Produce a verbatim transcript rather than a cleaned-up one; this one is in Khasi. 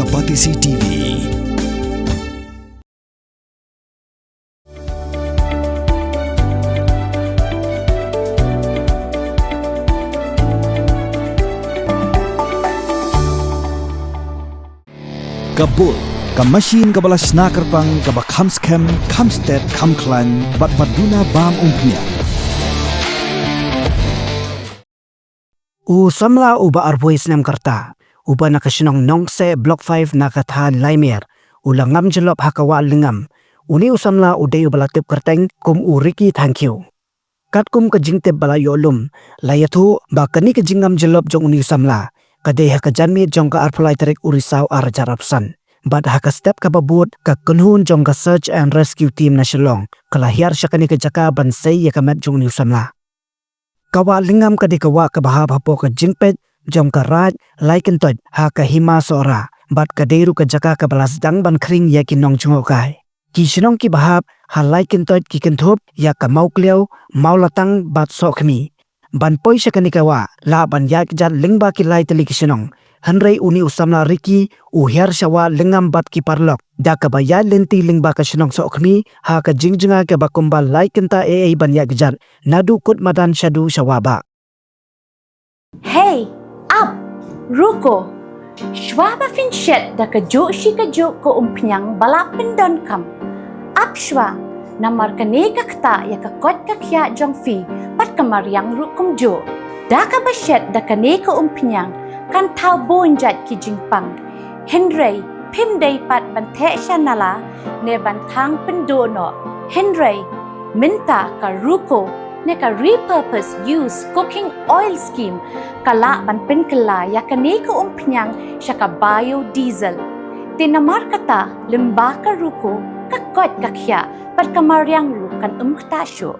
Ka Batesi T V. Ka Bull, ka machine kaba la shna kyrpang, kaba kham skhem, kham stet, kham khlaiñ, bad ba duna bam umphniang. U samla uba arphew snem ka rta, uba na ka shnong Nongseh Block five na ka thaiñ Laimer, u la ngam jyllop ha ka wah lyngngam. Uni u samla u dei uba la tip kyrteng kum u Ricky Thangkhiew. Katkum ka jingtip ba la ïoh lum, la ïathuh ba kane ka jingngam jyllop jong uni u samla ka dei ha ka janmiet jong ka arphew lai tarik u Risaw ar hajar arphew san. Bad ha ka step kaba bud, ka kynhun jong ka Search and Rescue Team na Shillong ka la hiar sha kane ka jaka ban sei ïa ka met jong uni u samla. Ka wah lyngngam ka dei ka wah kaba hap hapoh ka jingpeit jong ka Raid Laitkyntoit ha ka Hima Sohra, bad ka dei ruh ka jaka kaba la sdang ban khring ïa ki nongjngohkai. Ki shnong kiba hap ha Laitkyntoit ki kynthup ïa ka Mawkliaw, Mawlatang bad Sohkhmi. Ban poi sha kane ka wah, lah ban ïaid kjat lyngba ki lai tylli ki shnong. Hynrei uni u samla Ricky u hiar sha wah lyngngam bad ki paralok, da kaba ïaid lynti lyngba ka shnong Sohkhmi ha ka jingjngai kaba kumba lai kynta eiei ban ïaid kjat, naduh kut madan shaduh sha wah bah. Hey, ap, ruko. Shuwa ba phin shet da kajuh shi kajuh ka umphniang ba la pyndonkam, ap shuwa, namar kane ka ktah ïa ka koit ka khiah jong phi bad ka mariang ruh kumjuh. Da kaba shet da kane ka umphniang kan thaw bun jait ki jingpang. Hynrei phim dei pat ban theh sha nala ne ban thang pynduh noh. Hynrei mynta ka ruko ne ka repurpose use cooking oil scheme ka lah ban pynkylla ïa kane ka umphniang sha ka biodiesel. Te namar kata, lyngba ka ruko, ka koit ka khiah bad ka mariang ruh kan ym ktah shuh.